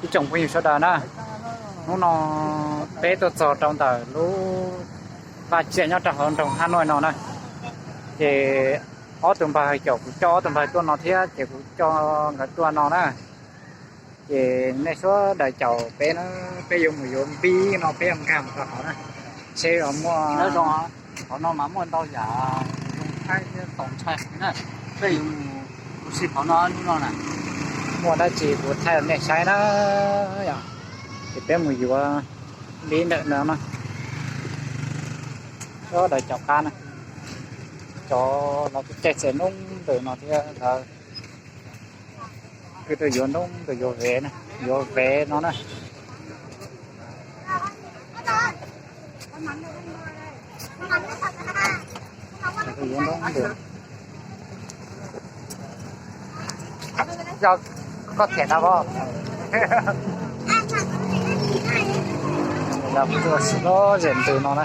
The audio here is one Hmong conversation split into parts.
Ib tsoom phooj ywg sawv daws na, hnub no peb tuaj txog rau ntawm lub vaj tsiaj nyob rau hauv nroog Hab Nuaj no na, ces ob tug npawg caum kuv coj ob tug npawg tuaj no thiab ces kuv coj nkawd tuaj no na. Ces nej sawv daws caum peb na, peb yuav mus yuav npib no peb yuav nkag mus rau hauv na, seb muaj, qhov no mas muaj ntau yam zoo thaij thiab txaus ntshai heev na. Peb yuav mus ua si qhov no hnub no na, muaj dab tsi kuv thaij nej saib na. Yog ces peb mus yuav npib ntawm no na, sawv daws caum qab na, cov los caij txawm noob ntawm no thiab lawv kwv tuaj yuav noob ntawm yuav vev na, yuav vev no na. Yog koj them tau os. Lawv tuaj ua si lub zem ntws no na.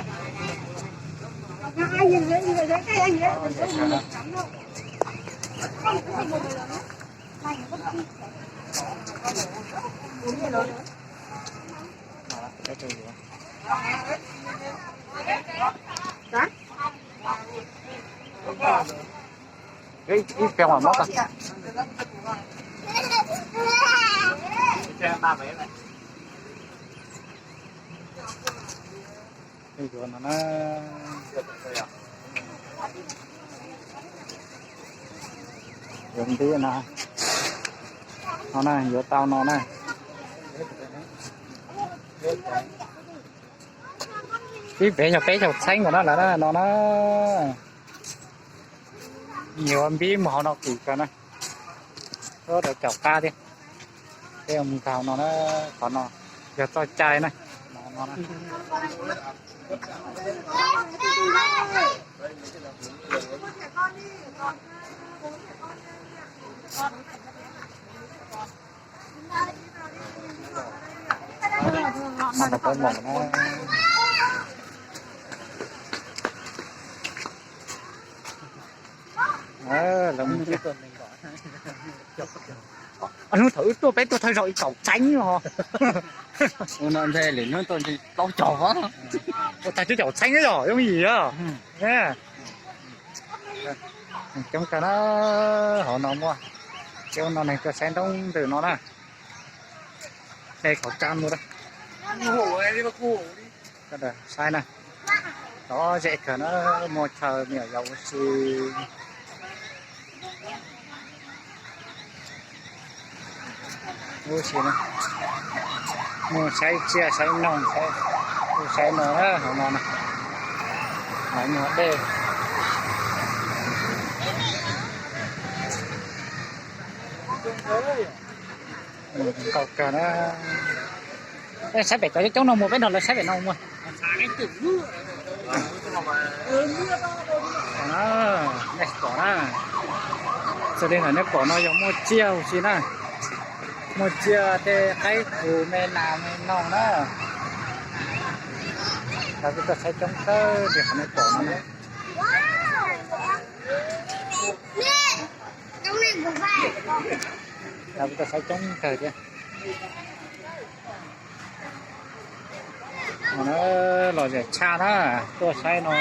Ib pliag mam muab tau. Yuav no na, yuav npib no, no na, yuav tau no na. Ib pem yog peb caug txheeb nkaus na lawm no na. Yuav npib mus hauv no kim kawg na. Sawv daws caum qab thiab. Peb mus nkag no na, qhov no yog txoj cai na. Hnub thaum wb tuaj peb tuaj thawj zaug ib caum txheeb os. Ua no nthe lwm hnub tuaj ntshe plaub caug os. Ua tag twb caum txheeb yom, yooj yim os. Coob kawg na, hauv no muaj, coob no neeg tuaj saib nroob ntws no na. Hle khẩu trang luôn đó. Saib na, lom zem kawg na, muaj chaw me nyuam yaus ua si. Ua si na, muaj saib tsiaj saib noog, saib, saib no na, hauv no na, hauv no dej. Nkaus kawg na. Saib pem cov coob no mus, peb nrog lawv saib pem no mus. Nej pom na, xws li ntawm nej pom no yog muaj tsiaj huv si na, muaj tsiaj tej qaib qus me nas me noog na. Lawv kuj tuaj saib coob kawg li qhov nej pom no na. Lawv kuj tuaj saib coob kawg thiab. Lom zem tshaj na, tuaj saib no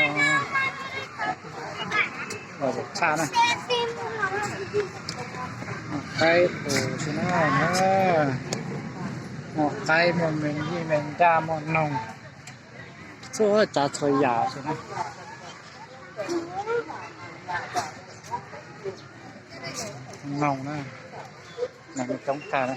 lom zem tshaj na. Qaib qus si na, muaj qaib muaj me nyij me nraj muaj noog, txhua tsav txhua yam si na. Noog na, noog coob kawg na.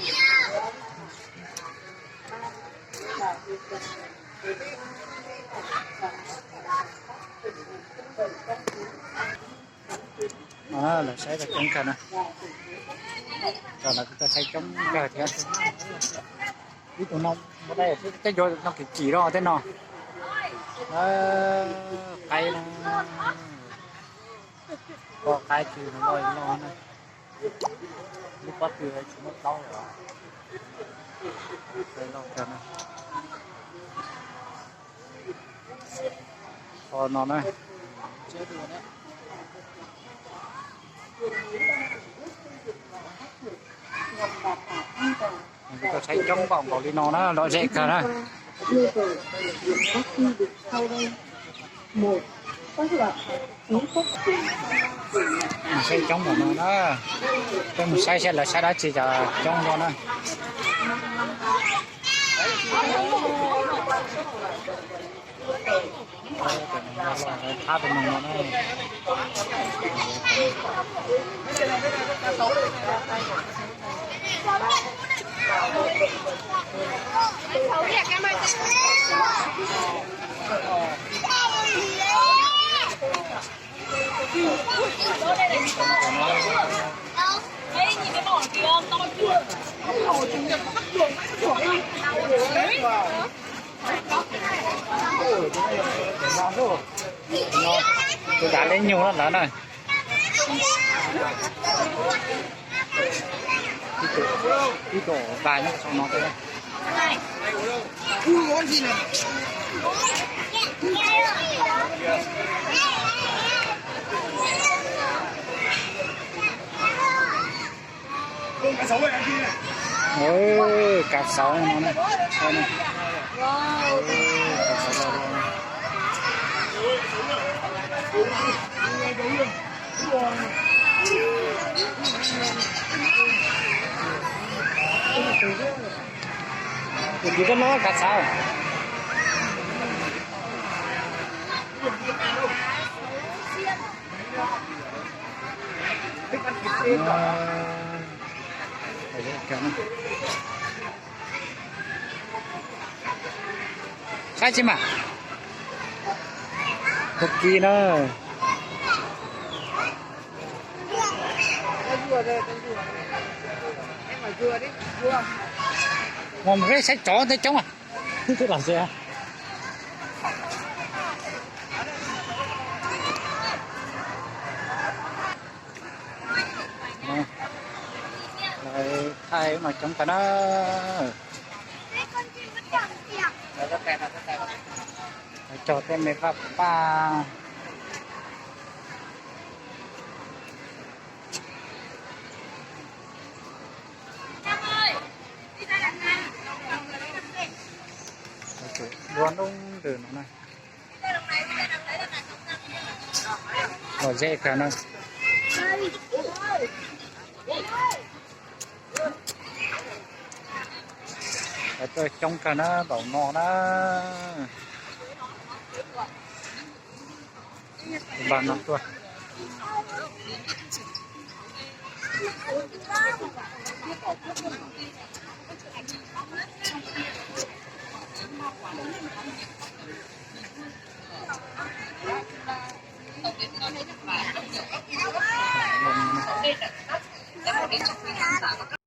Lawv saib tau coob kawg na. Lawv kuj tuaj saib coob kawg thiab. Ib tug no, tej yuav no kim kim rau tej no. Qaib no, pom qaib tsis loj loj na. Lub pob tw tsis muaj plaub os. Qhov no na. Tau saib coob npaum nkaus li no na, lom zem kawg na. Saib coob npaum no na, peb mus saib saib lawv saib dab tsi cas coob ua na. Thab tus neeg no na. Tus dav li nyuag lawm na. Ib tug, ib tug vais nyob saum no thiab. Kav xauv no na. Tus no kav xauv. Saib tsi mas. Tus kis na. Mus mus saib tsov tej coob. Twb los xwb. Lawv thaij ub no coob kawg na. Lawv cog tej me paj paj. Dua nub ntws no na. Lom zem kawg na. Lawv tuaj coob kawg na, npaum no na. Npaj no tuaj.